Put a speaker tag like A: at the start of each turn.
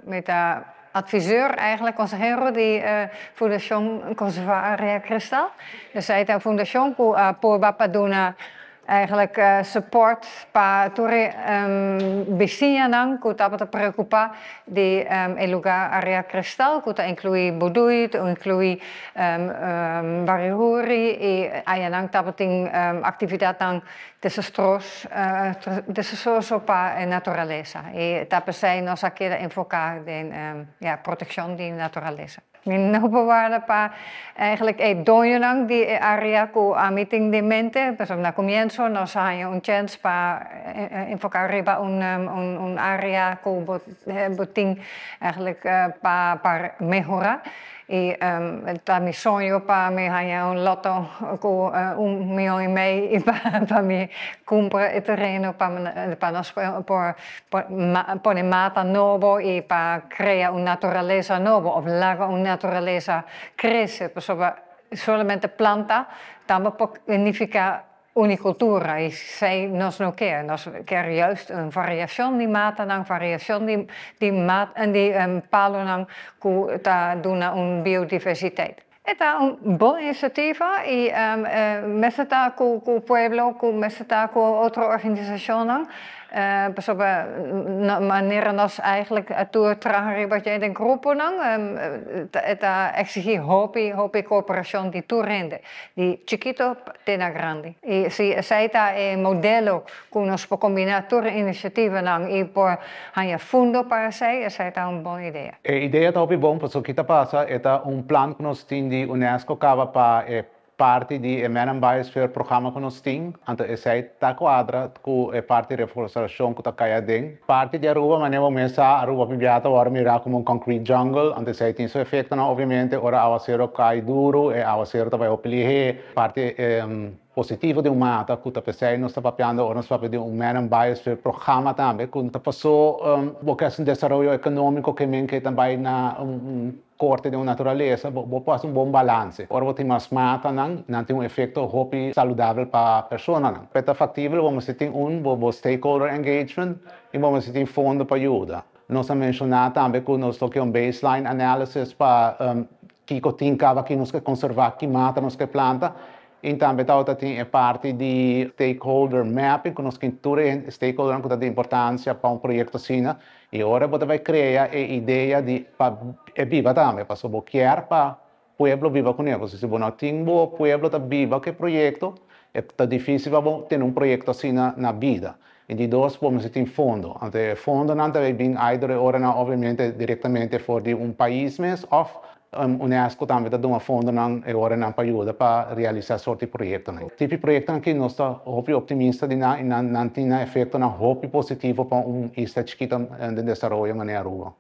A: Mi ta adviseur eigenlijk, consehero di Fundacion Conserva Area Cristal. Dus esey ta fundacion cu por pa duna eigenlijk support pa tur bisiñanan cu tabata preocupa di e lugar Area Cristal, cu ta inclui Budui, ta inclui Barihuri y ayanan tabatin actividadnan desastroso pa naturalesa. Y ta pesey nos a keda enfoca den ja, proteccion di naturalesa. Mi no por warda pa eigenlijk e doñonan di e area cu ami tin den mente, pues na comienso nos a haya un chance pa enfoca riba un area cu bo tin eigenlijk pa mehora. Y ta mi soño pa mi haya un loto cu 1,5 miyon y pa mi cumpra e tereno pa nos por pone mata nobo y pa crea un naturalesa nobo of laga un naturalesa crece, pasobra solamente planta tampoco significa unicultura y esey nos no kier. Nos kier juist un variacion di matanan, variacion di mat en di palonan cu ta duna un biodiversiteit. E ta un bon iniciativa y mester ta cu pueblo, cu mester ta cu otro organisacionnan. Pasobra manera nos eigenlijk tur traha riba den gruponan, ta exigi hopi, hopi cooperacion di tur hende, di chikito te na grandi. Y si esey ta e modelo cu nos por combina tur iniciativanan y por haya fondo pa esey, esey ta un bon idea.
B: E idea ta hopi bon, pasobra kico ta pasa, ta un plan cu nos tin di UNESCO caba pa e parti di Man Biosphere programa cu nos tin, anto esey ta cuadra cu e parti di reforestacion cu ta cay aden. Parti di Aruba, manera mesa Aruba pibiata ora mira como un concrete jungle, anto esey tin su efecto, no, obviamente, ora awacero cay duro, e awacero ta bay hopi. Parti positivo di un mata, cu ta pesey nos ta papiando, ora nos papia di un Man Biosphere programa tambe, cu ta paso bo kier un desaroyo economico cu men cu tambe na un corte di naturalesa, bo por un bon balance. Ora bo tin mas matanan, nan tin un efecto hopi saludabel pa personanan. Pa ta factibel, bo mester tin un bo stakeholder engagement y bo mester tin fondo pa yuda. Nos a menciona tambe cu nos tin un baseline analysis pa kico tin caba, cu nos kier conserva, ki mata nos kier planta. Y tambe ta tin e parti di stakeholder mapping, cu nos kier tur stakeholder cu ta di importancia pa un proyecto asina. Y ora bo bay crea e idea di pa e biba tambe, pasobra bo kier pa pueblo biba cu ne. Si bo no tin bo pueblo ta biba cu e proyecto, ta dificil pa tin un proyecto asina na bida. Y di dos, bo tin fondo. Anto, fondonan tambe bin either ora na obviamente directamente for di un pais mes of UNESCO tambe ta duna fondonan e ora nan pa yuda pa realisa sorto di proyectonan. Tipo di proyecto cu nos ta hopi optimista di nan, nan tin efectonan hopi positivo pa un isla chikito den desaroyo manera Aruba.